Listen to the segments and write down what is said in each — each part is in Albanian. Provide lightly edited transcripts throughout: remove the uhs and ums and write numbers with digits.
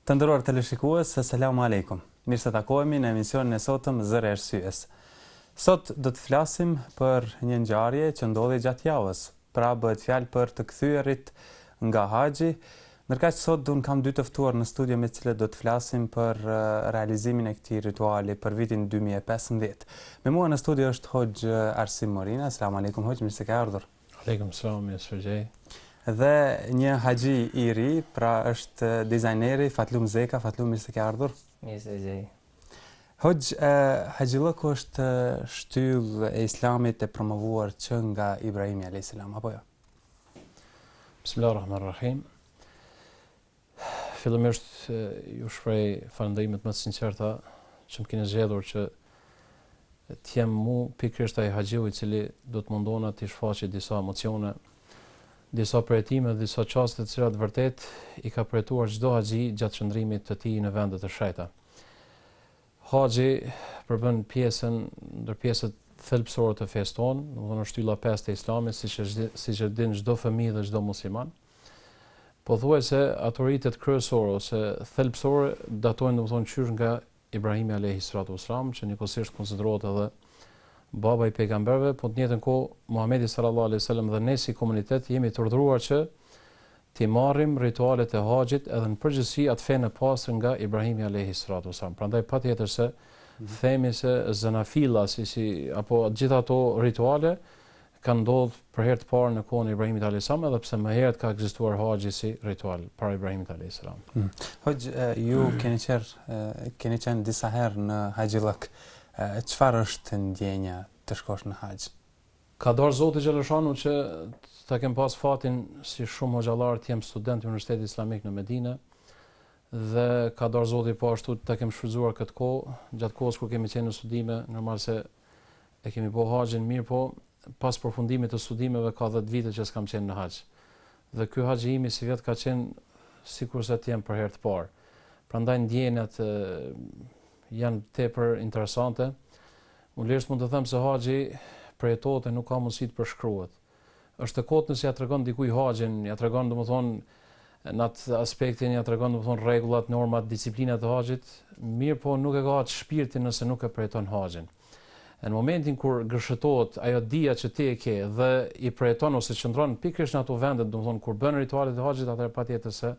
Të nderuar teleshikues, Selamu Alejkum. Mirë se takohemi në emisionin e sotëm Zëri i Arsyes. Sot do të flasim për një ngjarje që ndodhi gjatë javës. Pra bëhet fjalë për të kthyerit nga Haxhi. Ndërkaq sot unë kam dy të ftuar në studio me të cilët do të flasim për realizimin e këtij rituali për vitin 2015. Me mua në studio është Hoxhë Arsim Morina. Selamu Alejkum Hoxhë, mirë se ke ardhur. Alejkum selam, mirë se ju gjej. Dhe një haxhi i ri, pra është dizajneri Fatlum Zeka, Fatlum mirë se ke ardhur. Mirë se ju gjej. Hoxhë, haxhillëku është shtyllë e Islamit e promovuar që nga Ibrahimi alayhis salam, apo jo? Bismillahirrahmanirrahim. Fillimisht ju shpreh falënderimet më të sinqerta që më keni zgjedhur që të jem mu pikërisht ai haxhiu i cili do të mundohna t'i shfaqi disa emocione, disa përjetime, disa çaste të cilat vërtet i ka përjetuar çdo haxhi gjatë qëndrimit të tij në vende të shenjta. Haxhi përbën pjesën ndër pjesët thelbësore të fesë tonë, domethënë është shtylla e pestë e Islamit, siç e siç e din çdo fëmijë dhe çdo musliman. Pothuajse ato ritet kryesore ose thelbësore datojnë domethënë qysh nga Ibrahimi alejhi salatu vesselam, që njëkohësisht konsiderohet edhe baba i pejgamberëve, po të njëjtën kohë Muhamedi sallallahu alejhi wasallam dhe ne si komunitet jemi të urdhëruar që t'i marrim ritualet e haxhit edhe në përgjithësi atë fenë e pastër nga Ibrahimi alejhi salatu vesselam. Prandaj patjetër se themi se zanafilla si si apo të gjitha ato rituale Kanë ndodhur për herë të parë në kohën e Ibrahimit alejhi selam, edhe pse më herët ka ekzistuar haxhi si ritual para Ibrahimit alejhi selam. Hmm. Hoxhë, ju keni qenë keni qenë disa herë në haxhillëk. Çfarë është ndjenja të shkosh në haxh? Ka dashur Zoti xheleshanuhu që ta kem pas fatin si shumë hoxhallarë të jem student i Universitetit Islamik në Medinë dhe ka dashur Zoti po ashtu ta kem shfrytëzuar këtë kohë, gjatë kohës kur kemi qenë në studime, normal se E kemi bo haxhin mirëpo pas përfundimit të studimeve ka 10 vite që s'kam qenë në haxh. Dhe ky haxh i imi sivjet ka qenë sikurse të jem për herë të parë. Prandaj ndjenjat janë tepër interesante. Unë lirisht mund të them se haxhi përjetohet e nuk ka mundësi të përshkruhet. Është e kotë nëse ja tregon dikujt haxhin, ja tregon domethënë në atë aspektin ja tregon domethënë rregullat, normat, disiplinat e haxhit, mirëpo nuk e ka atë shpirtin nëse nuk e përjeton haxhin. E në momentin kur gërshetohet ajo dija që ti e ke dhe i përjeton ose qëndron pikërisht në ato vende, domethënë kur bën ritualet e haxhit, atëherë patjetër se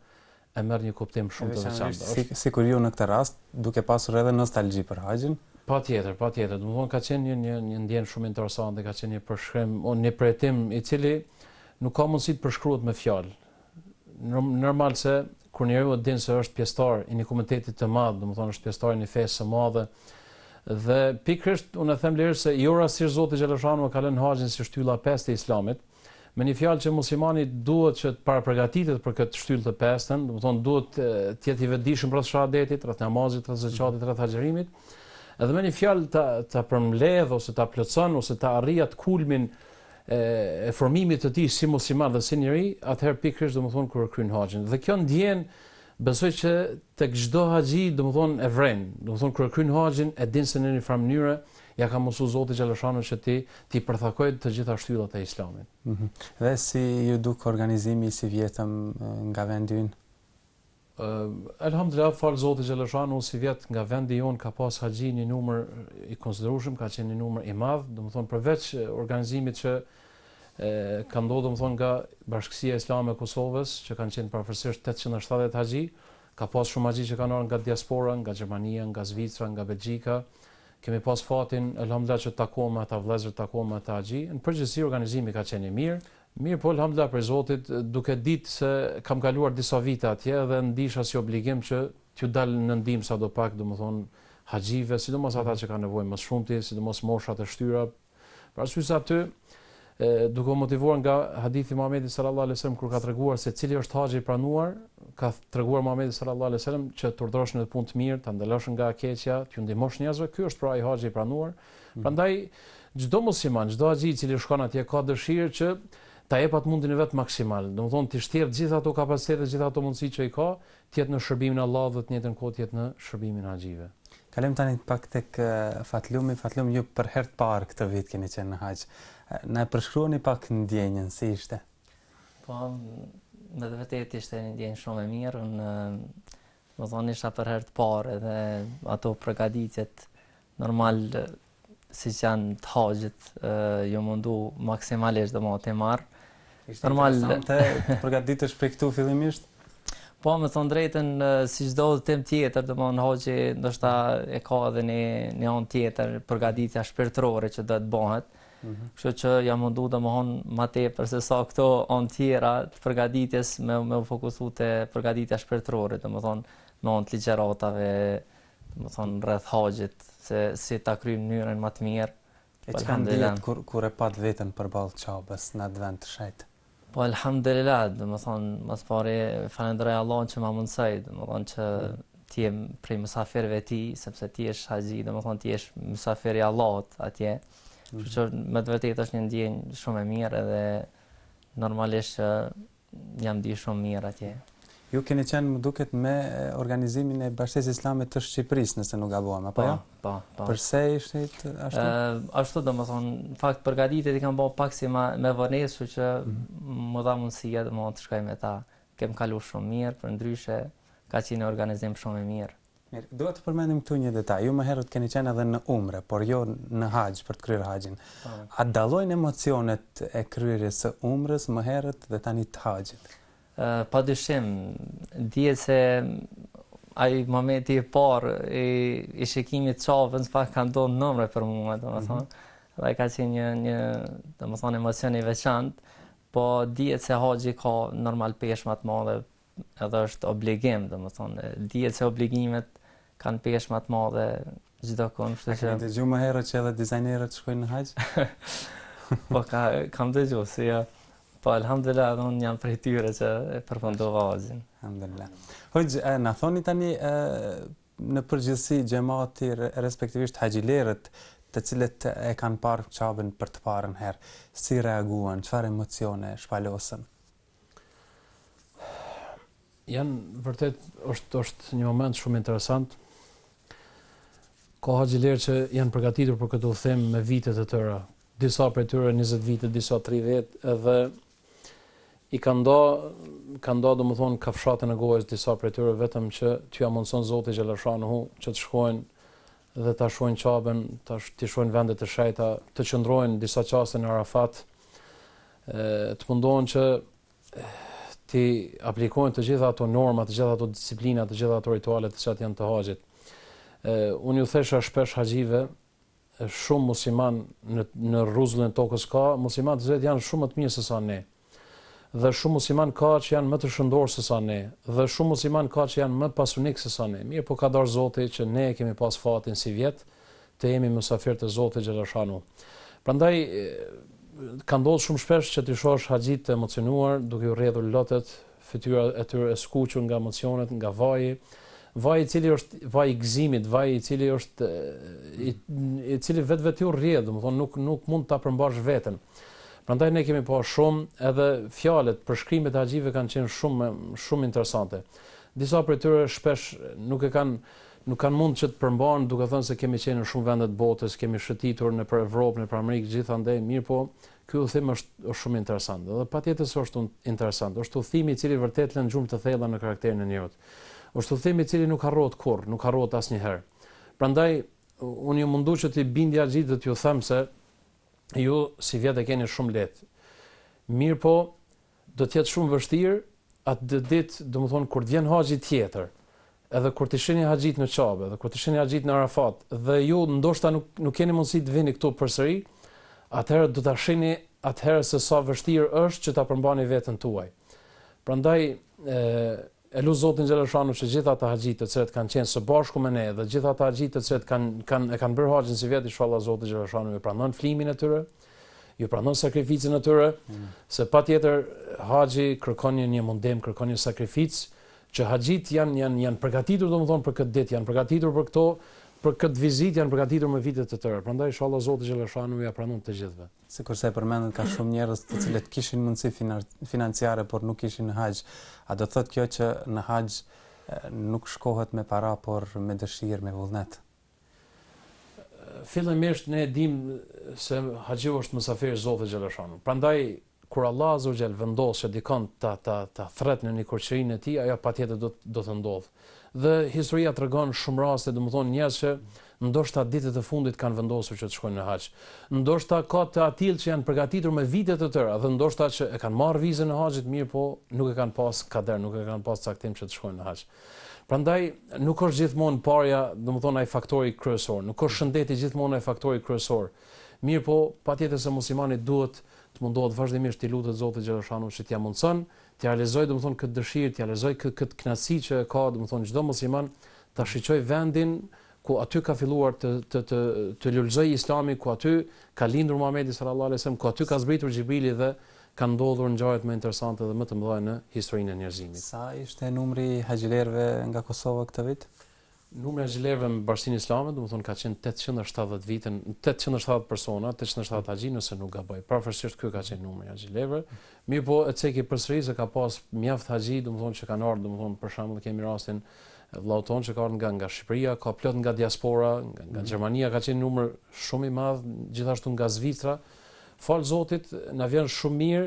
e merr një kuptim shumë të veçantë. Si, sikur ju në këtë rast, duke pasur edhe nostalgji për haxhin? Patjetër, patjetër. Domethënë ka qenë një një një ndjenjë shumë interesante, ka qenë një përshkrim, o një përjetim i cili nuk ka mundësi të përshkruhet me fjalë. Normal se kur njeriu e din se është pjesëtar i një komuniteti të madh, domethënë është pjesëtar i një fesë së madhe, dhe pikërisht unë e them lirisht se jo rastësisht Zoti xheleshanuhu e ka lënë haxhin si shtylla e pestë e Islamit, Me një fjalë që muslimani duhet që të parapërgatitet për këtë shtyllë të pestën, domethënë duhet të jetë i vetëdijshëm rreth shahadetit, rreth namazit, rreth zekatit, rreth agjërimit. Edhe me një fjalë ta ta përmbledh ose ta plotëson ose ta arrijë atë kulmin e, e formimit të tij si musliman dhe si njeri, atëherë pikërisht domethënë kur e kryen haxhin. Dhe kjo ndjenjë besoj që tek çdo haxhi domethënë e vren, domethënë kur e kryen haxhin e din se në një farë mënyre Ja ka mundësu Zoti xheleshanuhu që t'i t'i përthakojë të gjitha shtyllat e Islamit. Mm -hmm. Dhe si ju duk organizimi i sivjetëm nga vendi ynë? Uh, elhamdulillah, falë Zotit xheleshanuhu, sivjet nga vendi jonë ka pas haxhi një numër i konsiderueshëm, ka qenë një numër i madh, domethënë përveç organizimit që e, ka ndodhur domethënë nga Bashkësia Islame e Kosovës, që kanë qenë përafërsisht 870 haxhi, ka pas shumë haxhi që kanë ardhur nga diaspora, nga Gjermania, nga Zvicra, nga Belgjika, Kemi pas fatin, elhamdulillah që të takohem me ata vëllezër, të takohem me ata haxhi. Në përgjithësi organizimi ka qenë i mirë. Mirëpo elhamdulillah prej Zotit, duke ditë se kam kaluar disa vite atje dhe ndisha si obligim që t'ju dal në ndihmë sado pak, domethënë haxhive, sidomos ata që kanë nevojë më së shumti, sidomos moshat e shtyra, Për arsye se aty duke u motivuar nga hadithi i Muhamedit sallallahu alaihi wasallam kur ka treguar se cili është haxhi i pranuar, ka treguar Muhamedi sallallahu alaihi wasallam që të urdhërosh në punë të mirë, të ndalosh nga e keqja, t'ju ndihmosh njerëzve, ky është pra ai haxhi i pranuar. Mm. Prandaj çdo musliman, çdo haxhi i cili shkon atje ka dëshirë që ta jep atë mundin e vet maksimal, domethënë t'i shtjerë gjithë ato kapacitete, gjithë ato mundësi që i ka, të jetë në shërbimin e Allahut dhe të njëjtën kohë të jetë në shërbimin e haxhive. Kalojmë tani pak tek Fatlumi. Fatlum, ju për herë të parë këtë vit keni qenë në haxh. Na e përshkruani pak ndjenjën, si ishte? Po, me të vërtetë ishte një ndjenjë shumë e mirë. Unë. Domethonë isha për herë të parë edhe ato përgatitjet normal siç janë të haxhit, jom mundu maksimalisht domethonë t'i marr. Ishte normal interesante të përgatitesh prej këtu fillimisht? Po, me thonë drejtën, si çdo udhëtim tjetër, domethonë haxhi ndoshta e ka edhe një, një anë tjetër, përgatitja shpirtërore që do të bëhet. Mm -hmm. Kështu që jam mundu domethonë ma tepër se sa këto anë tjera të përgatitjes me, me u fokusu te përgatitja shpirtërore, domethonë me anë të ligjëratave, domethonë rreth haxhit, se si ta kryjmë në mënyrën ma të mirë. E çka ndiet kur, kur e patë veten përballë Qabes në atë vend të shenjtë? Po elhamdulillah, domethonë, ma s'pari falënderoj Allahun që ma mundësoi, domethonë që mm. të jem prej mysafirëve të tij, sepse të jesh haxhi, domethonë të jesh mysafir i Allahut atje. Mm. Kështu që me të vërtetë është një ndjenjë shumë e mirë edhe normalisht që jam ndi shumë mirë atje. Ju keni qenë, më duket, me organizimin e Bashkësisë Islame të Shqipërisë, nëse nuk gabohem, apo po, jo? Po, po. Përse ishit ashtu? Ë, ashtu domethënë, në fakt përgatitjet i kam bërë pak si ma, me vonesë, kështu që mm -hmm. m'u dha mundësia domethënë të shkoj me ta. Kem kalu shumë mirë, përndryshe ka qenë një organizim shumë i mirë. Mirë, dua të përmendim këtu një detaj. Ju më herët keni qenë edhe në Umre, por jo në Haxh për të kryer Haxhin. Po. A dallojnë emocionet e kryerjes së Umrës më herët dhe tani të Haxhit? Pa dyshim, dihet se ai momenti i parë i, i shikimit të Qabes në fakt ka ndodhur në Umre për mua, domethënë. Mm -hmm. Dhe ka qenë një një, domethënë emocion i veçantë, po dihet se Haxhi ka normal peshë më të madhe edhe është obligim, domethënë, dihet se obligimet kanë peshë më të madhe çdokund, kështu që. A keni dëgjuar më herët që edhe dizajnerët shkojnë në haxh? po ka kam dëgjuar si jo. Po alhamdulillah edhe unë jam prej tyre që e përfundova haxhin. Alhamdulillah. Hoxhë, na thoni tani ë në përgjithësi xhemati respektivisht haxhilerët të cilët e kanë parë Qaben për të parën herë, si reaguan, çfarë emocione shpalosën? Janë vërtet është është një moment shumë interesant. Ka haxhilerë që janë përgatitur për këtë udhëtim me vite të tëra. Disa prej tyre 20 vite, disa 30 edhe i kanë nda kanë nda domethënë kafshatën e gojës disa prej tyre vetëm që t'ia mundson Zoti xheleshanuhu që të shkojnë dhe ta shohin Qaben, ta t'i shohin vendet e shenjta, të qëndrojnë disa çaste në Arafat, të mundohen që t'i aplikojnë të gjitha ato norma, të gjitha ato disiplina, të gjitha ato rituale të cilat janë të haxhit. Unë ju thesha shpesh haxhive, shumë musliman në në rruzullin e tokës ka, musliman të cilët janë shumë më të mirë se sa ne. Dhe shumë musliman ka që janë më të shëndoshë se sa ne, dhe shumë musliman ka që janë më pasunik se sa ne. Mirëpo ka dashur Zoti që ne e kemi pas fatin sivjet të jemi mysafirë të Zotit xheleshanuhu. Prandaj ka ndodhur shumë shpesh që t'i shohësh haxhit të emocionuar, duke ju rrjedhur lotët, fytyra e tyre e skuqur nga emocionet, nga vaji, vaji i cili është vaji i gëzimit, vaji i cili është i, i cili vetvetiu rrjedh, domethënë nuk nuk mund ta përmbash veten. Prandaj ne kemi pa shumë edhe fjalët, përshkrimet e haxhive kanë qenë shumë shumë interesante. Disa prej tyre shpesh nuk e kanë nuk kanë mund që të përmbahen duke thënë se kemi qenë në shumë vende të botës, kemi shëtitur nëpër Evropë, nëpër Amerikë, gjithandej, mirëpo ky udhëtim është është shumë interesant dhe patjetër se është interesant. Është udhëtimi i cili vërtet lën gjurmë të thella në karakterin e njeriut. Është udhëtim i cili nuk harrohet kurrë, nuk harrohet asnjëherë. Prandaj unë jam mundu që t'i bindi haxhit dhe t'ju them se ju sivjet e keni shumë lehtë. Mirëpo, do të jetë shumë vështirë atë ditë, domethënë kur të vjen haxhi tjetër, edhe kur t'i shihni haxhit në Qabe, edhe kur t'i shihni haxhit në Arafat, dhe ju ndoshta nuk nuk keni mundësi të vini këtu përsëri, atëherë do ta shihni atëherë se sa vështirë është që ta përmbani veten tuaj. Prandaj e E lus Zotin xheleshanu që gjithë ata haxhi të cilët kanë qenë së bashku me ne dhe gjithë ata haxhi të cilët kanë kanë e kanë bërë haxhin sivjet inshallah Zoti xheleshanu ju pranon flimin e tyre, ju pranon sakrificën e tyre, mm. se patjetër haxhi kërkon një një mundim, kërkon një sakrificë që haxhit janë janë janë përgatitur domethënë për këtë ditë, janë përgatitur për këto për këtë vizitë janë përgatitur me vite të tëra. Prandaj inshallah Zoti xheleshanu ja pranon të gjithëve. Sikurse e përmendët ka shumë njerëz të cilët kishin mundësi financiare por nuk ishin në haxh. A do të thotë kjo që në haxh nuk shkohet me para por me dëshirë, me vullnet? Fillimisht ne e dimë se haxhiu është mysafir i Zotit xheleshanu. Prandaj kur Allah azza wa xhel vendos që dikon ta ta ta thret në nikoqirinë e tij, ajo patjetër do do të ndodhë. Dhe historia tregon shumë raste, domethënë njerëz që ndoshta ditët e fundit kanë vendosur që të shkojnë në haxh. Ndoshta ka të atillë që janë përgatitur me vite të tëra dhe ndoshta që e kanë marrë vizën e haxhit, mirëpo nuk e kanë pas kader, nuk e kanë pas caktim që të shkojnë në haxh. Prandaj nuk është gjithmonë parja, domethënë ai faktori kryesor, nuk është shëndeti gjithmonë ai faktori kryesor. Mirëpo, patjetër se muslimani duhet të mundohet vazhdimisht t'i lutet Zotit xheleshanuhu që t'ia mundëson, t'ia realizojë domethënë këtë dëshirë, t'ia realizojë këtë këtë kënaqësi që e ka domethënë çdo musliman ta shiqojë vendin ku aty ka filluar të të të të lulëzojë Islami, ku aty ka lindur Muhamedi sallallahu alaihi wasallam, ku aty ka zbritur Xhibrili dhe kanë ndodhur ngjarjet më interesante dhe më të mëdha në historinë e njerëzimit. Sa ishte numri i haxhilerëve nga Kosova këtë vit? Numri i haxhilerëve në Bashkësinë Islame, domethënë ka qenë 870 vite, 870 persona, 870 haxhi nëse nuk gaboj. Përafërsisht ky ka qenë numri i haxhilerëve. Mirëpo e ceki përsëri se ka pas mjaft haxhi, domethënë që kanë ardhur, domethënë për shembull kemi rastin e vëllaut tonë që ka ardhur nga nga Shqipëria, ka plot nga diaspora, nga, nga mhm. Gjermania ka qenë numër shumë i madh, gjithashtu nga Zvicra. Falë Zotit na vjen shumë mirë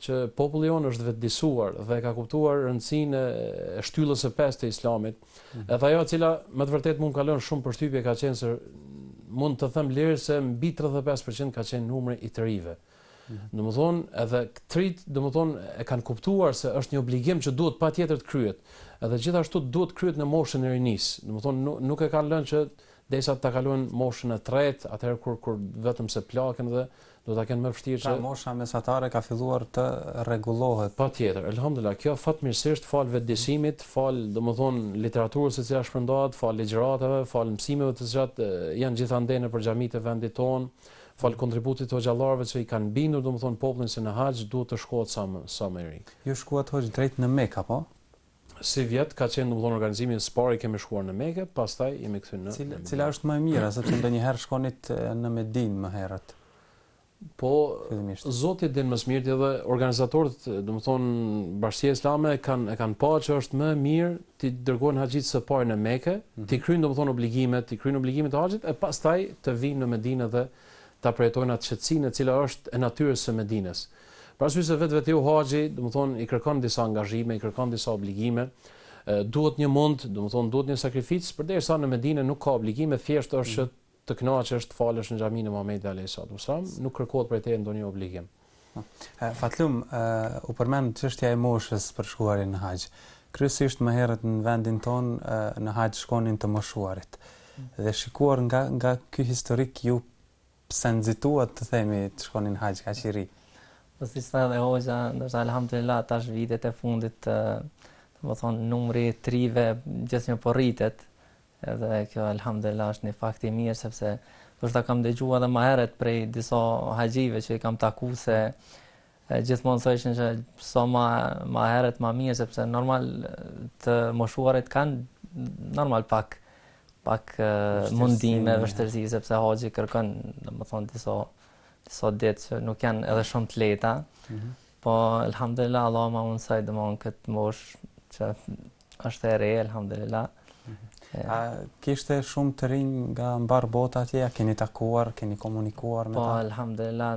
që populli jonë është vetëdijësuar dhe e ka kuptuar rëndësinë e shtyllës së pestë të Islamit. Mm -hmm. Edhe ajo e cila me të vërtetë mua më ka lënë shumë përshtypje ka qenë se mund të them lirë se mbi 35% ka qenë numri i të rinjve. Mm -hmm. Domethënë, edhe të rinjtë, domethënë, e kanë kuptuar se është një obligim që duhet patjetër të kryhet. Edhe gjithashtu duhet të kryhet në moshën e rinisë. Domethënë, nuk, nuk e kanë lënë që derisa ta kalojnë moshën e tretë, atëherë kur kur vetëm se plaken dhe do ta kenë më vështirë që Pra mosha mesatare ka filluar të rregullohet. Patjetër, elhamdulillah, kjo fatmirësisht falë vetëdijësimit, falë, domethënë, literaturës e cila shpërndahet, falë ligjëratave, falë mësimeve të cilat janë gjithandej nëpër xhamitë e vendit tonë, falë kontributit të hoxhallarëve që i kanë bindur, domethënë, popullin se në haxh duhet të shkohet sa më sa më i ri. Ju shkuat hoxhë drejt në Mekë, apo? Sivjet ka qenë domethënë organizimi së pari kemi shkuar në Mekë, pastaj jemi kthyer në Cila, cila është më e mira, sepse ndonjëherë shkonit në Medinë më herët. Po, fillimisht. Zoti din më së miri edhe organizatorët, domethënë Bashkësia Islame kanë e kanë pa që është më mirë t'i dërgojnë haxhit së pari në Mekë, mm -hmm. t'i kryejnë domethënë obligimet, t'i kryejnë obligimet e haxhit e pastaj të vijnë në Medinë dhe ta përjetojnë atë qetësinë e cila është e natyrës së Medinës. Për arsye se vetvetiu haxhi, domethënë i kërkon disa angazhime, i kërkon disa obligime, duhet një mund, domethënë duhet një sakrificë, përderisa në Medinë nuk ka obligime, thjesht është që mm. të kënaqesh, të falesh në xhaminë e Muhamedit alayhi salatu wasalam, nuk kërkohet prej teje ndonjë obligim. Fatlum, u përmend çështja e moshës për shkuarjen në haxh. Kryesisht më herët në vendin tonë në haxh shkonin të moshuarit. Mm. Dhe shikuar nga nga ky historik ju Pse nxituat të themi të shkoni në haxh kaq i ri? Po siç tha edhe hoxha, ndoshta elhamdulillah tash vitet e fundit, domethënë numri i të rinjve gjithnjë po rritet, edhe kjo elhamdulillah është një fakt i mirë sepse ndoshta kam dëgjuar edhe më herët prej disa haxhive që i kam taku se gjithmonë thoshin që sa ma ma herët ma mirë sepse normal të moshuarit kanë normal pak pak mundime, vështirësi sepse haxhi kërkon, domethënë disa disa ditë që nuk janë edhe shumë të lehta. Mm -hmm. Po elhamdulillah Allah ma mundësoi domethënë këtë moshë që është e re, elhamdulillah. A kishte shumë të rinj nga mbarë bota atje, a keni takuar, keni komunikuar me po, ta? Po, elhamdulillah,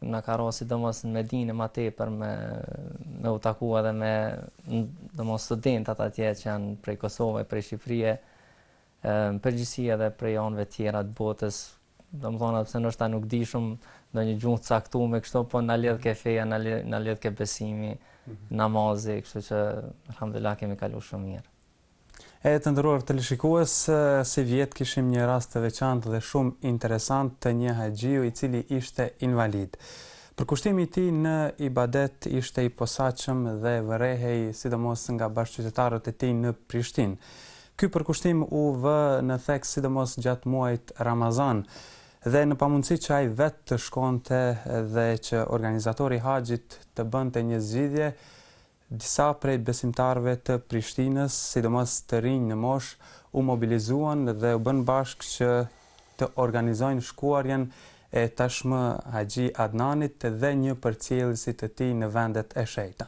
na ka ra sidomos në Medinë ma tepër me, me u taku edhe me domos studentat atje që janë prej Kosove, prej Shqipërie, në përgjithësi edhe prej anëve tjera të botës, domethënë edhe pse ndoshta nuk di shumë ndonjë gjuhë të caktuar kështu, po na lidhke feja, na lidh, na lidhke besimi, mm -hmm. namazi, kështu që alhamdulillah kemi kalu shumë mirë. E të nderuar teleshikues, sivjet kishim një rast të veçantë dhe shumë interesant të një haxhiu i cili ishte invalid. Përkushtimi i tij në ibadet ishte i posaçëm dhe vërehej sidomos nga bashkëqytetarët e tij në Prishtinë. Ky përkushtim u vë në theks sidomos gjatë muajit Ramazan dhe në pamundësi që ai vetë të shkonte dhe që organizatori i haxhit të bënte një zgjidhje, Disa prej besimtarëve të Prishtinës, sidomos të rinj në moshë, u mobilizuan dhe u bënë bashkë që të organizojnë shkuarjen e tashmë Haxhi Adnanit dhe një përcjellësi të tij në vendet e shenjta.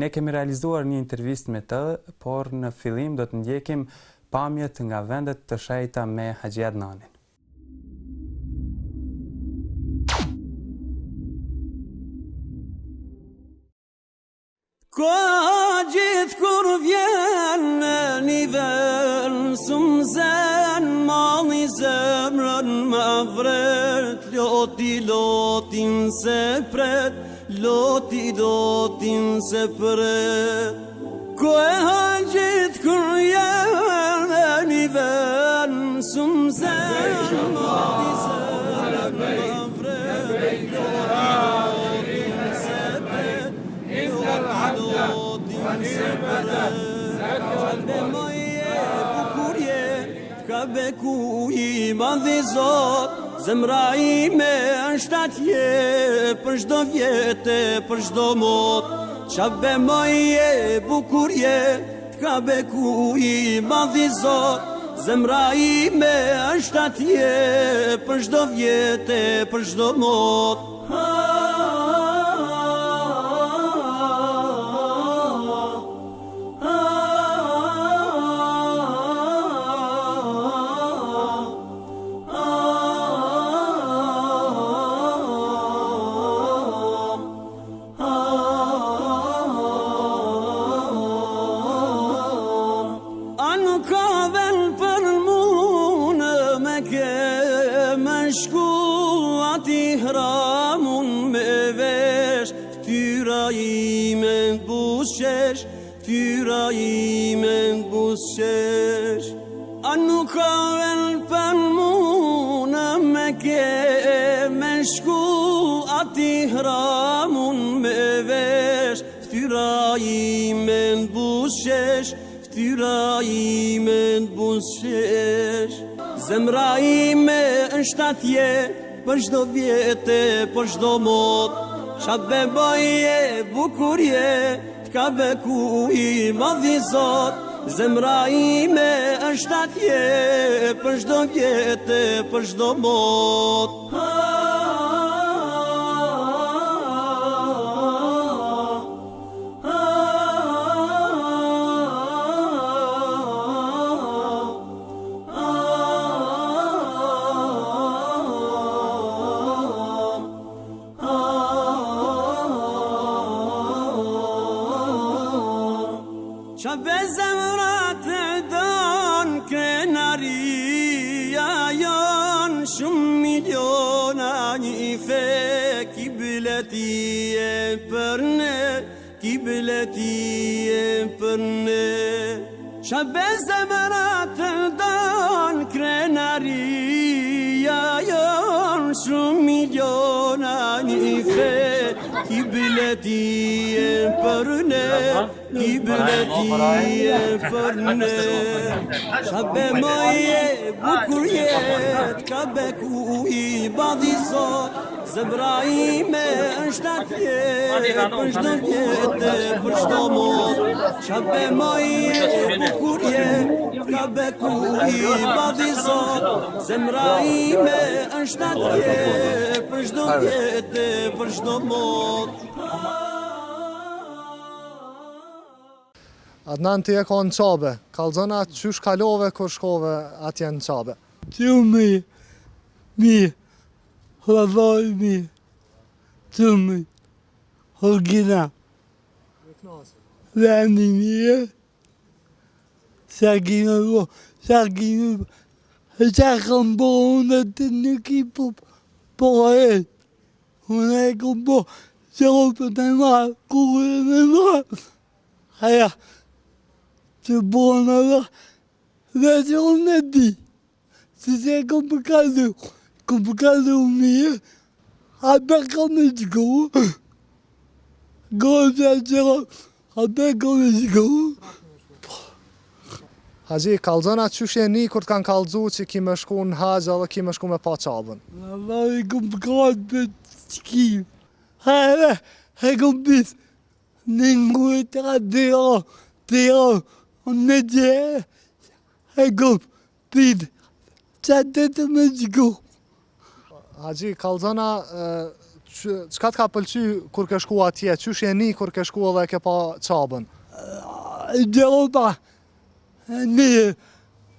Ne kemi realizuar një intervistë me të, por në fillim do të ndjekim pamjet nga vendet të shenjta me Haxhi Adnanin. Koha gjithë kur vjen në një vend. S'më zen malli zemrën ma vret Loti lotin s'e pret Loti lotin s'e pret Koha e haxhit kur jen i ven S'më zen malli zemrën ma vret Loti lotin s'e pret Loti lotin s'e pret Qabe moj e bukur je T'ka beku i madhi Zot Zemra ime është atje Për çdo vjet e për çdo mot Qabe moj e bukur je T'ka beku i madhi Zot Zemra ime është atje Për çdo vjet e për çdo mot A nuk ka ven për mu në Meke me shku aty ihramun me vesh Ftyra ime t'buzëqesh Ftyra ime t'buzëqesh A nuk ka ven për mu në Meke me shku aty ihramun me vesh Ftyra ime t'buzëqesh Ftyra ime t'buzëqesh Zemra ime është atje Për çdo vjet e për çdo mot Qabe moj e bukur je T'ka beku i madhi Zot Zemra ime është atje Për çdo vjet e për çdo mot Qabe zemra të don krenaria jonë Shumë miliona një fe Kible ti je për ne Kible ti je për ne Qabe zemra të don krenaria jonë Shumë miliona një fe Kible ti je për ne Kible ti je për ne Qabe moj e bukur je T'ka beku i madhi Zot Zemra ime është atje Për çdo vjet e për çdo mot Qabe moj e bukur je T'ka beku i madhi Zot Zemra ime është atje Për çdo vjet e për çdo mot Adnan ti je kon në Qabe, kallzona qysh kalove kur shkove atje në Qabe? Shumë mirë, Vallai mirë, shumë mirë, Orgina, vendi mirë, sa kemi bo, sa kemi bo, sa kam bo unë aty nuk i po, po e, unë e kam bo, qopën e marrë, kullën e marrë, aja, që bon edhe, veç unë e di. Si se kom kalu, kom kalu mirë, a be kom e shku, goja që a be kom e shku. Haxhi, kallzona qysh je ni kur të kanë kallzu që ki me shku në haxh edhe ki me shku me pa Qabën? Vallahi kom katë me shki, hele, e kom bis, një ngujt të dy, dy, në gje, E kom prit qatë ditë me shku. Haxhi, kallzona, çka të ka pëlqy kur ke shku atje, qysh je ni kur ke shku edhe e ke pa Qabën? Gjova, mirë,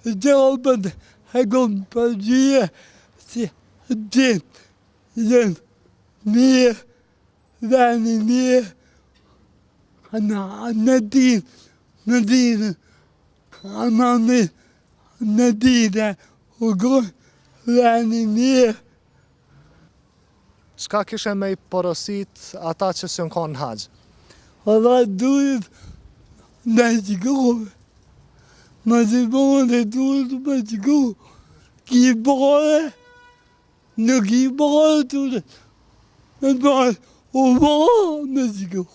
Qabën e kom pëlqy, si gjithë, jenë mirë, veni mirë, në dinë, në dinë, Ama mi. Medine, u kon vend i mirë. Çka kishe me i porosit ata që s'jon kanë në haxh? Ata duhet me shku, me të bone duhet me shku, ki pare, nuk ki pare duhet me bërë, u bo me shku.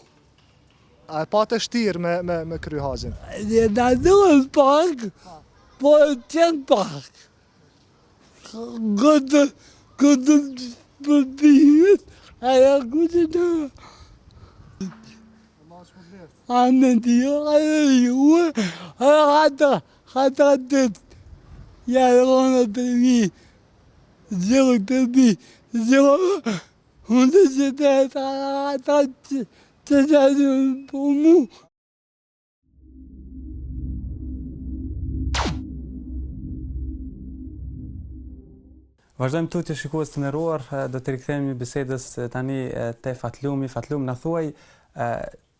A e pate shtirë me, me, me kry haxhin? Dhe na duhet pak, po e qenë pak. Këtë, këtë përpirët, a ja këtë të... A në dio, a në juë, a hata, hata të ja rona të mi, zërë të mi, zërë, unë të që të ata të të të të mu. Vazhdojmë tutje shikues të nderuar, do të rikthehemi bisedës tani te Fatlumi. Fatlum, na thuaj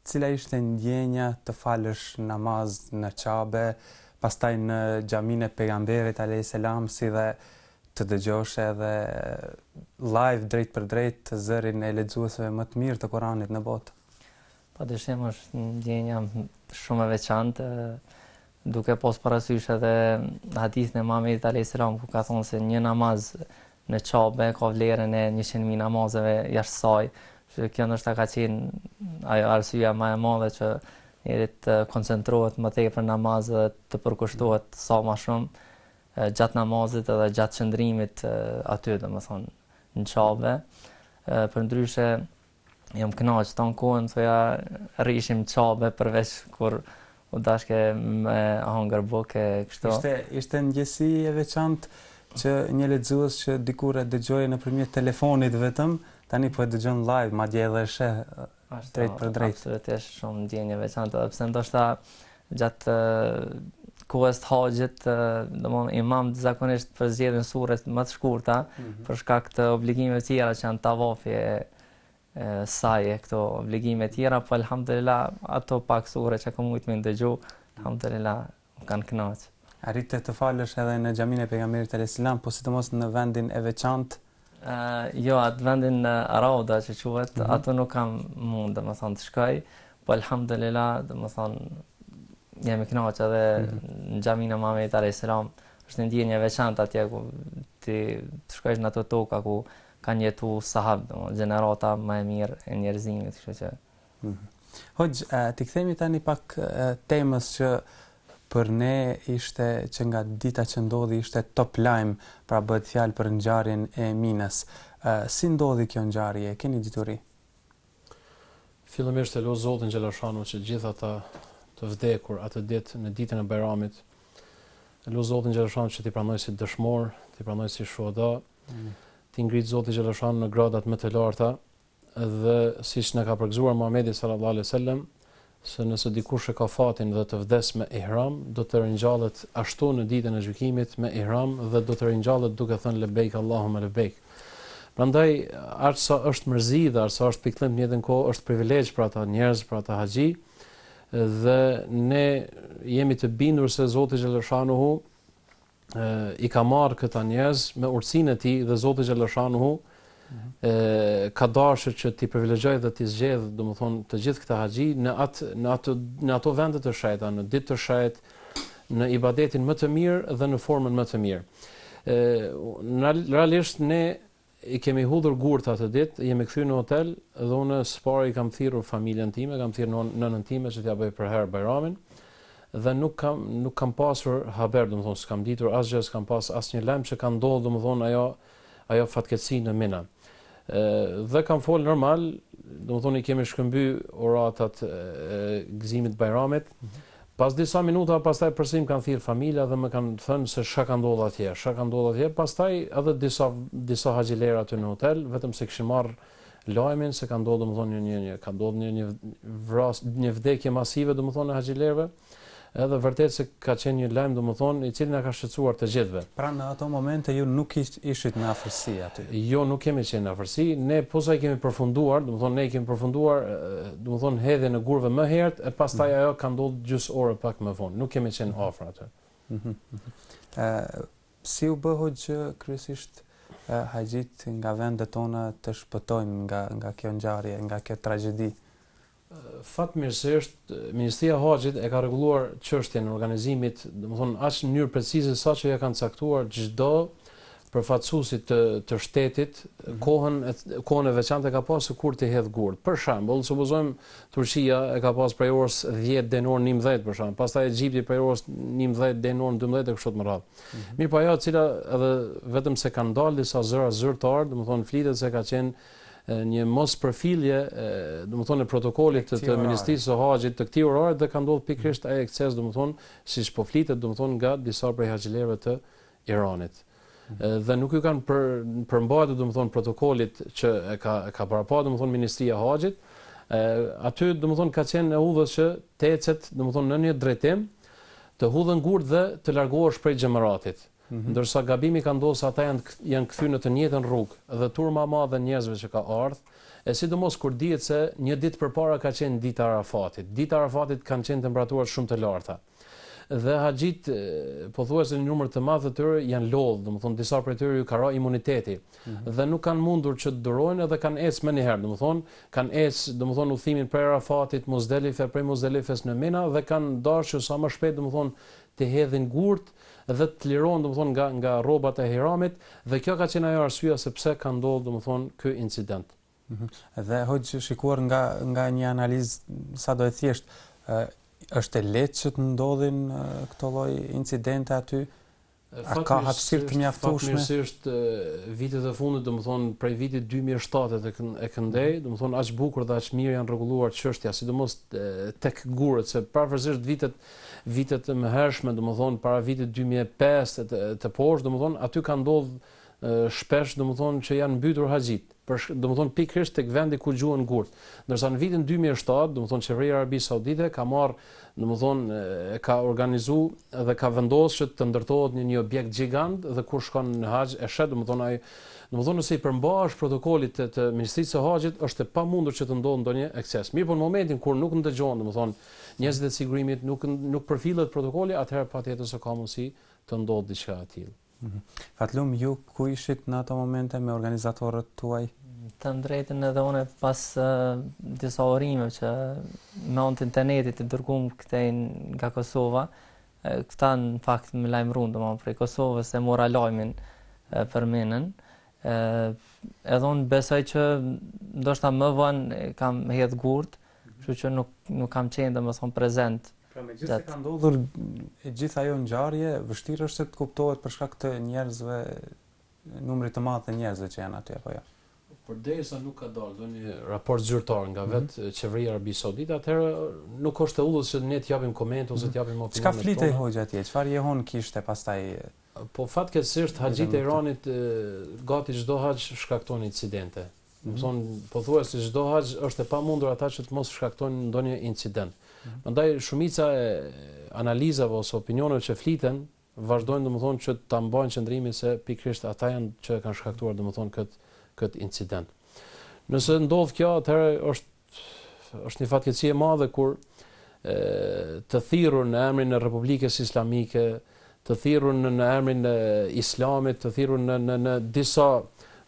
cila ishte ndjenja të falësh namaz në Qabe, pastaj në xhaminë e pejgamberit alayhis salam, si dhe të dëgjosh edhe live drejtpërdrejt zërin e lexuesve më të mirë të Kuranit në botë. Pa dyshim është ndjenja shumë e veçantë, duke pas parasysh edhe hadithin e Muhamedit alayhis salam ku ka thonë se një namaz në Qabe ka vlerën e 100.000 namazeve jashtë saj, që kjo ndoshta ka qenë ajo arsyeja më e madhe që njeri të koncentrohet më tepër në namaz dhe të përkushtohet sa më shumë gjatë namazit edhe gjatë qëndrimit aty, domethënë në Qabe. Përndryshe jam kënaq tan kohën thoja rrishim n'Qabe përveç kur u dashke me hangër bukë e kështu. Ishte ishte ndjesi e veçantë që një lexues që dikur e dëgjoje nëpërmjet telefonit vetëm, tani po e dëgjon live, madje edhe e sheh drejtpërdrejt. Absolutisht shumë ndjenjë e veçantë, edhe pse ndoshta gjatë kohës të haxhit, domthonë imamët zakonisht përzgjedhin suret më të shkurta mm -hmm. për shkak të obligimeve të tjera që janë tavafi e, e saji e këto obligime të tjera, po alhamdulillah ato pak sure që kam mujt me ndëgju, alhamdulillah më kanë kënaq. Arrite të falësh edhe në xhaminë e pejgamberit alayhis salam, po sidomos në vendin e veçantë Uh, jo, atë vendin në Rauda që quhet, mm -hmm. ato nuk kam mund, domethënë, të shkoj, po alhamdulillah, domethënë, jam i kënaqur edhe mm -hmm. në xhaminë e Muhamedit alayhis salam, është një ndjenjë e veçantë atje ku ti të shkosh në ato toka ku kanë jetu sahabët, domethënë, gjenerata më e mirë e njerëzimit, kështu që. Mm -hmm. Hoxhë, t'i kthehemi tani pak temës që për ne ishte që nga dita që ndodhi ishte top lajm, pra bëhet fjalë për ngjarjen e Minës. Si ndodhi kjo ngjarje, keni dituri? Fillimisht e lus Zotin xheleshanuhu që gjithë ata të vdekur atë ditë në ditën e Bajramit, e lus Zotin xheleshanuhu që t'i pranojë si dëshmor, t'i pranojë si shuhada, t'i ngritë Zoti xheleshanuhu në gradat më të larta, Dhe siç na ka përgëzuar Muhamedi sallallahu alejhi ve sellem se nëse dikush e ka fatin dhe të vdes me ihram, do të ringjallet ashtu në ditën e gjykimit me ihram dhe do të ringjallet duke thënë lebejk Allahumma lebejk. Prandaj aq sa është mërzi dhe aq sa është pikëllim në të njëjtën kohë është privilegj për ata njerëz, për ata haxhi dhe ne jemi të bindur se Zoti xheleshanuhu i ka marrë këta njerëz me urtësinë e tij dhe Zoti xheleshanuhu e ka dashur që t'i privilegjojë dhe t'i zgjedhë, domethënë të gjithë këta haxhi në atë në atë në ato vende të shenjta, në ditë të shenjtë, në ibadetin më të mirë dhe në formën më të mirë. Ë realisht ne I kemi hudhur gurët atë ditë, jemi kthyer në hotel dhe unë së pari kam thirrur familjen time, kam thirrur nënën time që t'ia bëj për herë Bajramin dhe nuk kam nuk kam pasur haber, domethënë s'kam ditur asgjë, s'kam pas asnjë lajm që ka ndodhur, domethënë ajo ajo fatkeqësi në Mina. Ë dhe kam fol normal, domethënë i kemi shkëmby uratat e gëzimit të Bajramit. Mm -hmm. Pas disa minuta pastaj përsëri më kanë thirrë familja dhe më kanë thënë se çka ka ndodhur atje, çka ka ndodhur atje, pastaj edhe disa disa haxhilerë aty në hotel, vetëm se kishin marrë lajmin se ka ndodhur domethënë një një një ka ndodhur një një vras një vdekje masive domethënë e haxhilerëve. Edhe vërtet se ka qenë një lajm domethënë i cili na ka shqetësuar të gjithëve. Pra në ato momente ju nuk ishit në afërsi aty? Jo, nuk kemi qenë në afërsi. Ne posa i kemi përfunduar, domethënë ne i kemi përfunduar, domethënë hedhjen e gurëve më herët e pastaj ajo ka ndodhur gjysmë ore pak më vonë. Nuk kemi qenë afër aty. Ë si u bë hoxhë kryesisht haxhitë nga vendet tona të shpëtojnë nga nga kjo ngjarje, nga kjo tragjedi? Fatmirësisht, Ministria e Haxhit e ka rregulluar çështjen e organizimit, domethënë aq në mënyrë precize sa që ja kanë caktuar çdo përfaqësuesi të të shtetit mhm. kohën e kohën e veçantë e ka pasur kur të hedh gurët. Për shembull, supozojmë Turqia e ka pas prej orës 10 deri në orën 11 për shembull, pastaj Egjipti prej orës 11 deri në orën 12 e kështu me radhë. Mm -hmm. Mirëpo ajo e cila edhe vetëm se kanë dalë disa zëra zyrtar, domethënë flitet se ka qenë një mospërfillje, domethënë e protokollit të, të Ministrisë së Haxhit të këtij orarit dhe ka ndodhur pikërisht ai ekses, domethënë siç po flitet, domethënë nga disa prej haxhilerëve të Iranit. Dhe nuk ju kanë për, përmbajtur domethënë protokollit që e ka e ka parapa domethënë Ministria e Haxhit, e, aty domethënë ka qenë e udhës që të ecet domethënë në një drejtim, të hudhen gurët dhe të largohesh prej xhemaratit. Ndërsa gabimi ka ndodhur se ata janë janë kthy në të njëjtën rrugë dhe turma e madhe e njerëzve që ka ardhë, e sidomos kur dihet se një ditë përpara ka qenë dita e Arafatit. Dita e Arafatit kanë qenë temperaturat shumë të larta. Dhe haxhitë pothuajse një numër të madh të tyre janë lodhë, domethënë disa prej tyre ju ka ra imuniteti dhe nuk kanë mundur që të durojnë edhe kanë ecë menjëherë, domethënë kanë ecë, domethënë udhëtimin prej Arafatit, Muzdelife, prej Muzdelifes në Mina dhe kanë dashur që sa më shpejt domethënë të hedhin gurët dhe të lirohen domethënë nga nga rrobat e ihramit dhe kjo ka qenë ajo arsyeja se pse ka ndodhur domethënë ky incident. Mm -hmm. Dhe hoxhë shikuar nga nga një analizë sado e thjeshtë, ë është e lehtë që të ndodhin këto lloj incidente aty? A ka hapësirë të mjaftueshme? Fatmirësisht vitet e fundit, domethënë prej vitit 2007 e e këndej, mhm. domethënë aq bukur dhe aq mirë janë rregulluar çështja, sidomos tek gurët, se parafërsisht vitet vitet e mëhershme, domethënë para vitit 2005 e të, të poshtë, domethënë aty ka ndodhur shpesh, domethënë që janë mbytur haxhit, për domethënë pikërisht tek vendi ku gjuhen gurt. Ndërsa në vitin 2007, domethënë qeveria e Arabisë Saudite ka marr, domethënë e ka organizu dhe ka vendosur që të ndërtohet një një objekt gjigant dhe kur shkon në haxh e sheh domethënë ai domethënë nëse i përmbahesh protokollit të, të Ministrisë së Haxhit është e pamundur që të ndodhë ndonjë ekses. Mirëpo në momentin kur nuk ndëgjohen, domethënë njerëzit e sigurimit nuk nuk përfillet protokolli, atëherë patjetër se ka mundësi të ndodhë diçka e tillë. Mhm. Fatlum, ju ku ishit në ato momente me organizatorët tuaj? Të drejtën edhe unë pas uh, disa urimeve që me anë të internetit të dërgum këtej nga Kosova, këta në fakt më lajmëruan domethënë prej Kosovës e mora lajmin për Minën. Ë edhe unë besoj që ndoshta më vonë kam hedh gurt, kështu që nuk nuk kam qenë domethënë prezent. Pra megjithëse ka ndodhur e gjithë ajo ngjarje, vështirë është të kuptohet për shkak të njerëzve, numrit të madh të njerëzve që janë aty apo jo. Përderisa nuk ka dalë ndonjë raport zyrtar nga mhm. vetë qeveria e Arabisë Saudite, atëherë nuk është e udhës që ne të japim komente ose të japim mhm. opinione. Çka flitej hoxhë atje? Çfarë jehonë kishte pastaj? Po fatkeqësisht haxhit e Iranit gati çdo haxh shkaktojnë incidente. Mm -hmm. Thonë, pothuajse çdo haxh është e pamundur ata që të mos shkaktojnë ndonjë incident. Mm -hmm. Prandaj shumica e analizave ose opinioneve që fliten vazhdojnë domethënë që ta mbajnë qëndrimin se pikërisht ata janë që e kanë shkaktuar domethënë kët kët incident. Nëse ndodh kjo, atëherë është është një fatkeqësi e madhe kur e, të thirrur në emrin e Republikës Islamike, të thirrur në në emrin e Islamit, të thirrur në në në disa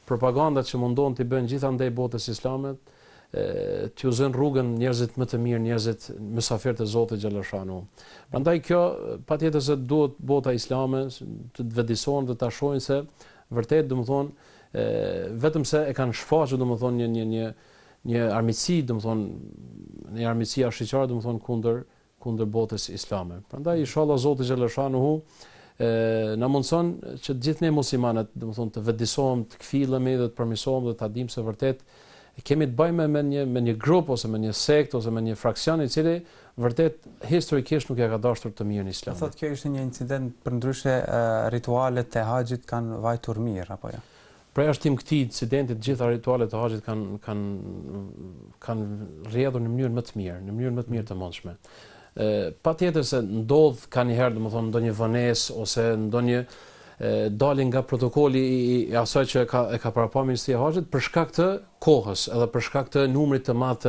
propaganda që mundohen t'i bëjnë gjithandej botës islame, t'ju zënë rrugën njerëzit më të mirë, njerëzit mysafirët e Zotit xhaleshanu. Prandaj kjo patjetër se duhet bota islame të vetëdijesohen dhe ta shohin se vërtet domethënë vetëm se e kanë shfaqur domethënë një një një një armiqësi domethënë një armiqësi ashiqare domethënë kundër kundër botës islame. Prandaj inshallah Zoti xhaleshanuhu e na mundson që të gjithë ne muslimanët, domethënë të vetëdijesohem, të kthjellemi dhe të përmirësohem dhe ta dimë se vërtet kemi të bëjmë me një me një grup ose me një sekt ose me një fraksion i cili vërtet historikisht nuk ja ka dashur të mirën islamit. Do thotë kjo ishte një incident përndryshe ritualet e haxhit kanë vajtur mirë apo jo? Përjashtim këtij incidenti të gjitha ritualet e haxhit kanë kanë kanë rrjedhur në mënyrën më të mirë, në mënyrën më të mirë të mundshme. Ë patjetër se ndodh kanjëherë, domethënë ndonjë vonesë ose ndonjë dalje nga protokolli i, i asaj që e ka e ka parapa Ministria e Haxhit për shkak të kohës, edhe për shkak të numrit të madh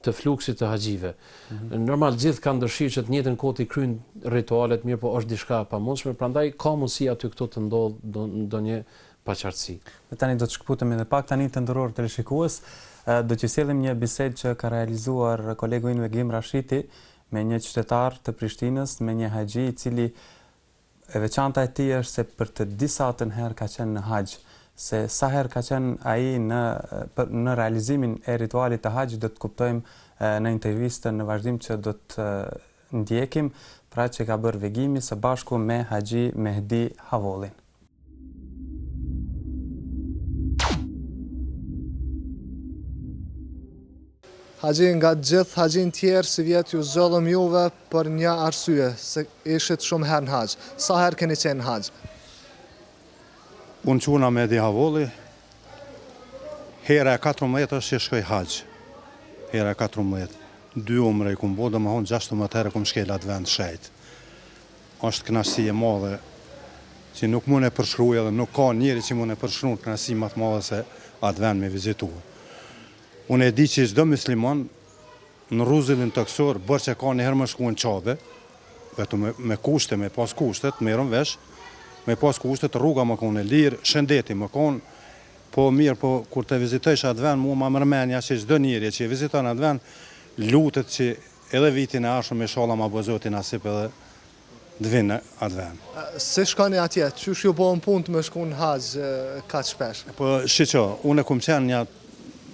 të të fluksit të haxhive. Mm -hmm. Normal gjithë kanë dëshirë që të njëjtën kohë t'i kryejnë ritualet, mirëpo është diçka e pamundshme, prandaj ka mundësi aty këtu të ndodhë ndonjë paqartësi. Dhe tani do të shkëputemi edhe pak tani të nderuar teleshikues, do t'ju sjellim një bisedë që ka realizuar kolegu ynë Vegim Rashiti me një qytetar të Prishtinës, me një haxhi i cili E veçanta e tij është se për të disatën herë ka qenë në Haxh, se sa herë ka qenë ai në për në realizimin e ritualit të Haxhit do të kuptojmë në intervistën në vazhdim që do të ndjekim, pra që ka bërë Vegimi së bashku me Haxhi Mehdi Havollin. Haxhi, nga të gjithë haxhinjtë tjerë sivjet ju zgjodhëm juve për një arsye, se ishit shumë herë në haxh. Sa herë keni qenë në haxh? Unë quhna Mehdi Havolli, hera e 14 është që shkoj haxh. Hera e 14. Dy umre i kum bo, domethonë 16 herë kum shkel atë vend shejt. Është kënaqësi e madhe që nuk mund e përshkruaj edhe nuk ka njeri që mund e përshkruan kënaqësi më të madhe se atë vend me vizitu. Unë e di që çdo mysliman në rruzullin tokësor borxh e ka një herë me shku në Qabe, vetëm me, me kushte, me pas kushtet, merren vesh, me pas kushtet, rruga me konë e lirë, shëndeti me konë, po mirë, po kur të vizitojsh atë vend, mua ma merr menja që çdo njeri që e viziton atë vend, lutet që edhe vitin e ardhshëm inshallah ma bo Zoti nasip edhe të vin në atë vend. Si shkoni atje? Qysh ju bohen punët me shku në haxh kaq shpesh? Po shiqo, unë kum qenë nja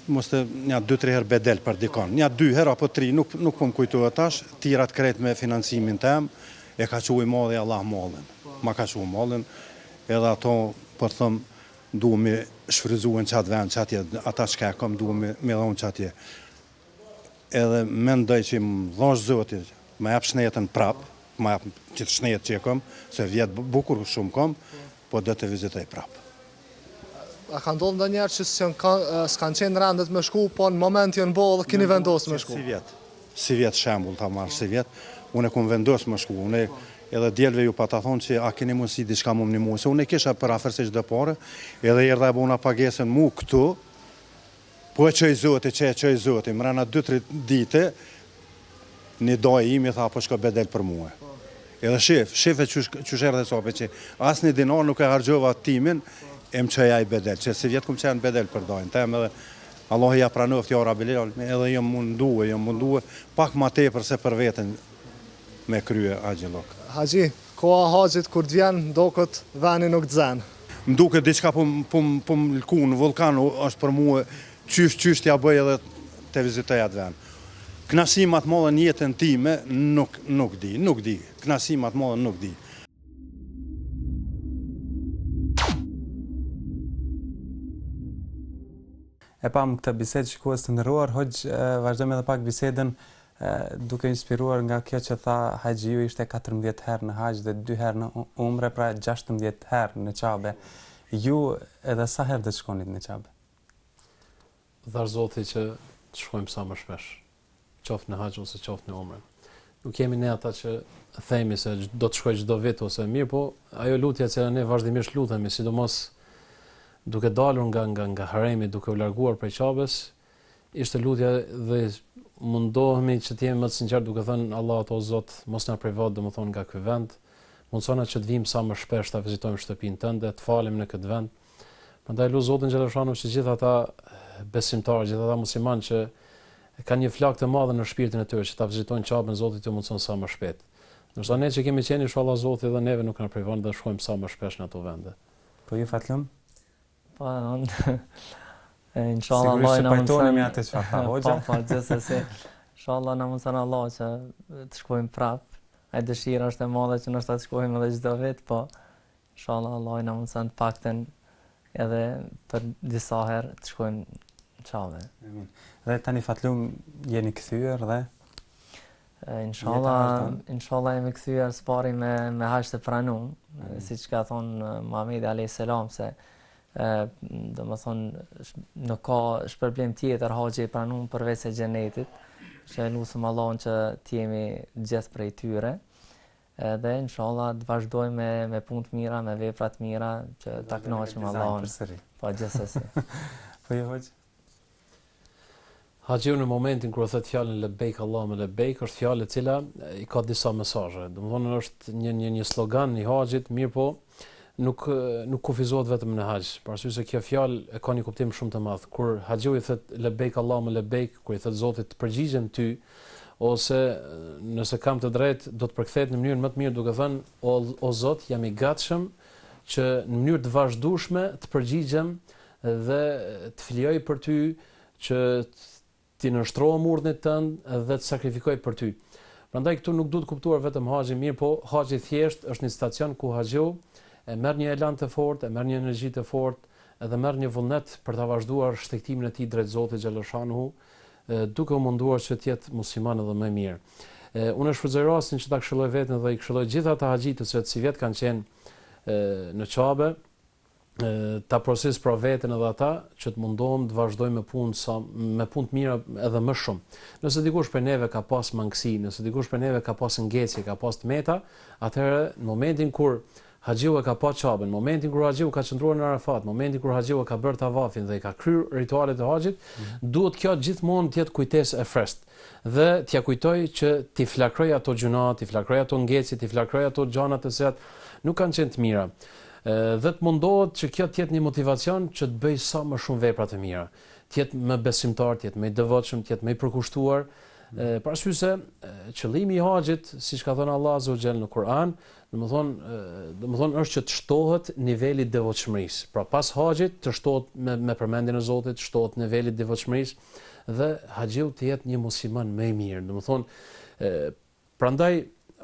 mos të nja dy tri herë bedel për dikon. Nja dy herë apo tri, nuk nuk po më kujtohet tash, tjerat krejt me financimin tem, e ka çu i madhi Allah mallin. Ma ka çu mallin, edhe ato po të them du me shfrytëzu në qatë vend, qatje, ata çka e kam du me me dhon qatje. Edhe mendoj që më dhashtë Zoti, më jap shnetën prap, më jap qit shnet që e kam, se vjet bukur shumë kam, po do të vizitoj prap. A ka ndodhur ndonjëherë që s'kanë qenë rendet me shku, po në moment janë bo dhe keni vendosur me shku? Sivjet, sivjet shembull ta marr sivjet, unë e kom vendos me shku, unë edhe djelve ju pata thonë që a keni mundësi diçka me m'nimu, se unë e kisha përafërsisht do pare, edhe erdha e bona pagesën mu këtu, Po e çoi Zoti, që e çoi Zoti, mrena dy-tri dite, një dajë imi tha po shko bedel për mue. Edhe shif, shife qysh, qysh erdh hesapi që asnjë dinar nuk e harxhova timin, e më çoi ai bedel, që sivjet kum qenë bedel për dajën tem edhe Allahu ja pranoftë ja Rabbil Alamin, edhe jam mundue, jam mundue pak ma tepër se për veten me krye haxhillok. Haxhi, Koha e haxhit kur të vjen, m'doket veni nuk të zen. Më duket diçka po po po më lkun, vullkan është për mua, qysh qysh t'ia bëj edhe të vizitoj atë vend. Kënaqësi ma të madhe në jetën time nuk nuk di, nuk di. Kënaqësi ma të madhe nuk di. E pamë këtë bisedë shikues të nderuar, hoxhë vazhdojmë edhe pak bisedën Duke u inspiruar nga kjo që tha Haxhiu ishte 14 herë në Haxh dhe 2 herë në Umre, pra 16 herë në Qabe. Ju edhe sa herë do të shkonit në Qabe? Dhashtë Zoti që të shkojmë sa më shpesh, qoftë në Haxh ose qoftë në Umre. Nuk jemi ne ata që themi se do të shkoj çdo vit ose mirë, po ajo lutja që ne vazhdimisht lutemi, sidomos duke dalur nga nga nga haremi, duke u larguar prej Qabes, Ishte lutja dhe mundohemi që të jemi më të sinqertë duke thënë Allahut o Zot, mos na privo domethënë nga ky vend, mundësona që të vijmë sa më shpesh ta vizitojmë shtëpinë tënde, të falemi në këtë vend. Prandaj lus Zotin xheleshanuhu që gjithë ata besimtarë, gjithë ata muslimanë që kanë një flakë të madhe në shpirtin e tyre që ta vizitojnë Qaben, Zoti t'u mundëson sa më shpejt. Ndërsa ne që kemi qenë inshallah Zoti edhe neve nuk na privon dhe shkojmë sa më shpesh në ato vende. Po ju Fatlum? Po, unë Inshallah Allah na mundson me atë çfarë tha hoxha. Po, po, gjithsesi. Inshallah na mundson Allah që të shkojmë prap. Ai dëshira është e madhe që ndoshta të shkojmë edhe çdo vit, po inshallah Allah na mundson të paktën edhe për disa herë të shkojmë në Qabe. Amin. Dhe tani Fatlum jeni kthyer dhe Inshallah, inshallah jemi kthyer së pari me me haxh të pranum, siç ka thonë Muhamedi alayhis salam se ë domethënë nuk ka shpërblim tjetër haxhi i pranum përveç se xhenetit, që e lusim Allahun që të jemi gjithë prej tyre. Edhe inshallah të vazhdojmë me me punë të mira, me vepra të mira që ta kënaqim Allahun. Po gjithsesi. Po ju hoxhë. Haxhiu në momentin kur e thotë fjalën Lebejk Allahumme Lebejk është fjalë e cila i ka disa mesazhe. Domethënë është një një një slogan i haxhit, mirëpo nuk nuk kufizohet vetëm në haxh, për arsye se kjo fjalë e ka një kuptim shumë të madh. Kur haxhiu i thotë Lebejk Allahumme Lebejk, kur i thotë Zotit të përgjigjem ty, ose nëse kam të drejtë do të përkthehet në mënyrën më të mirë duke thënë o o Zot jam i gatshëm që në mënyrë të vazhdueshme të përgjigjem dhe të flijoj për ty që t'i nënshtrohem urdhnit tënd dhe të sakrifikoj për ty. Prandaj këtu nuk duhet kuptuar vetëm haxhi, mirëpo haxhi thjesht është një stacion ku haxhiu e merr një elan të fortë, e merr një energji të fortë edhe merr një vullnet për ta vazhduar shtegtimin e tij drejt Zotit xhaleshanuhu, duke u munduar që të jetë musliman edhe më i mirë. Unë e shfrytëzoj rastin që ta këshilloj veten dhe i këshilloj gjithë ata haxhi të cilët sivjet kanë qenë në Qabe, ta porosis pra veten edhe ata që të mundohem të vazhdojmë me punë sa me punë të mira edhe më shumë. Nëse dikush prej neve ka pas mangësi, nëse dikush prej neve ka pas ngecje, ka pas të meta, atëherë në momentin kur haxhiu e ka pa Qaben, në momentin kur haxhiu ka qëndruar në Arafat, në momentin kur haxhiu e ka bërë tavafin dhe i ka kryer ritualet e haxhit, mm -hmm. duhet kjo gjithmonë të jetë kujtesë e freskët dhe t'ia kujtoj që t'i flakroj ato gjynahe, t'i flakroj ato ngecje, t'i flakroj ato gjana të cilat nuk kanë qenë të mira. Dhe të mundohet që kjo të jetë një motivacion që të bëjë sa më shumë vepra të mira, të jetë më besimtar, të jetë më i devotshëm, të jetë më i përkushtuar, për arsye se qëllimi i haxhit, siç ka thënë Allahu azza wa jall në Kur'an, domethënë, domethënë është që të shtohet niveli i devotshmërisë. Pra pas haxhit të shtohet me me përmendjen e Zotit, të shtohet niveli i devotshmërisë dhe haxhiu të jetë një musliman më i mirë. Domethënë, Prandaj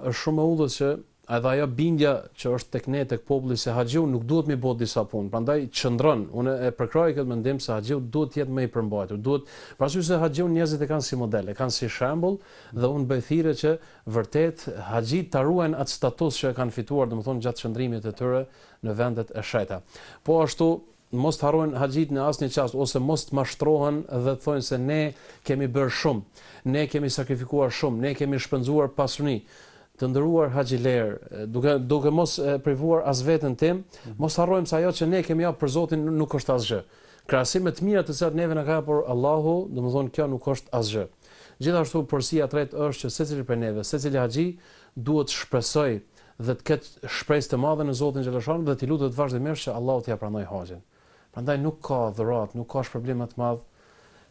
është shumë e udhës që edhe ajo bindja që është tek ne tek populli se haxhiu nuk duhet me bo disa punë, prandaj qëndron, unë e përkrahi këtë mendim se haxhiu duhet të jetë më i përmbajtur, duhet, për arsye se haxhiun njerëzit e kanë si model, e kanë si shembull dhe unë bëj thirrje që vërtet haxhit ta ruajnë atë status që e kanë fituar, domethënë gjatë qëndrimit të tyre në vendet e shenjta. Po ashtu Mos të harrojnë haxhit në asnjë çast ose mos të mashtrohen dhe të thonë se ne kemi bërë shumë, ne kemi sakrifikuar shumë, ne kemi shpenzuar pasuni. Të nderuar haxhilerë, duke duke mos e privuar as veten tim, mos harrojmë se ajo që ne kemi jap për Zotin nuk është asgjë. Krahasim me të mirat të cilat neve na ka japur Allahu, domethënë kjo nuk është asgjë. Gjithashtu porosia e tretë është që secili prej neve, secili haxhi duhet të shpresojë dhe të ketë shpresë të madhe në Zotin xhaleshanu dhe t'i lutet vazhdimisht që Allahu t'ia pranojë haxhin. Prandaj nuk ka dhuratë, nuk ka shpërblim më të madh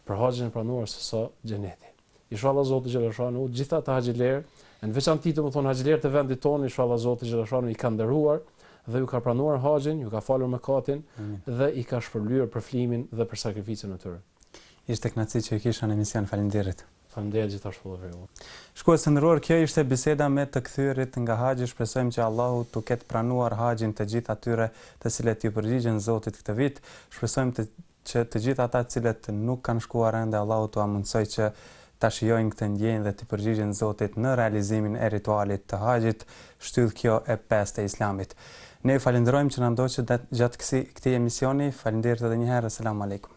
për haxhin e pranuar se sa xheneti. Inshallah Zoti xhaleshanu gjithë ata haxhilerë, e në veçanti domethënë haxhilerët e vendit tonë, inshallah Zoti xhaleshanu i ka nderuar dhe ju ka pranuar haxhin, ju ka falur mëkatin dhe i ka shpërblyer për flijimin dhe për sakrificën e tyre. Ishte kënaqësi që ju kisha në emision, faleminderit. Faleminderit gjithashtu edhe për ju. Shikues të nderuar, kjo ishte biseda me të kthyerit nga haxhi, shpresojmë që Allahu t'u ketë pranuar haxhin të gjithë atyre të cilët iu përgjigjën Zotit këtë vit, shpresojmë të që të gjithë ata të cilët nuk kanë shkuar ende Allahu t'ua mundësojë që ta shijojnë këtë ndjenjë dhe t'i përgjigjen Zotit në realizimin e ritualit të haxhit, shtyllë kjo e pestë e Islamit. Ne ju falënderojmë që na ndoqët gjatë këtij emisioni, faleminderit edhe një herë, Selamu Alejkum.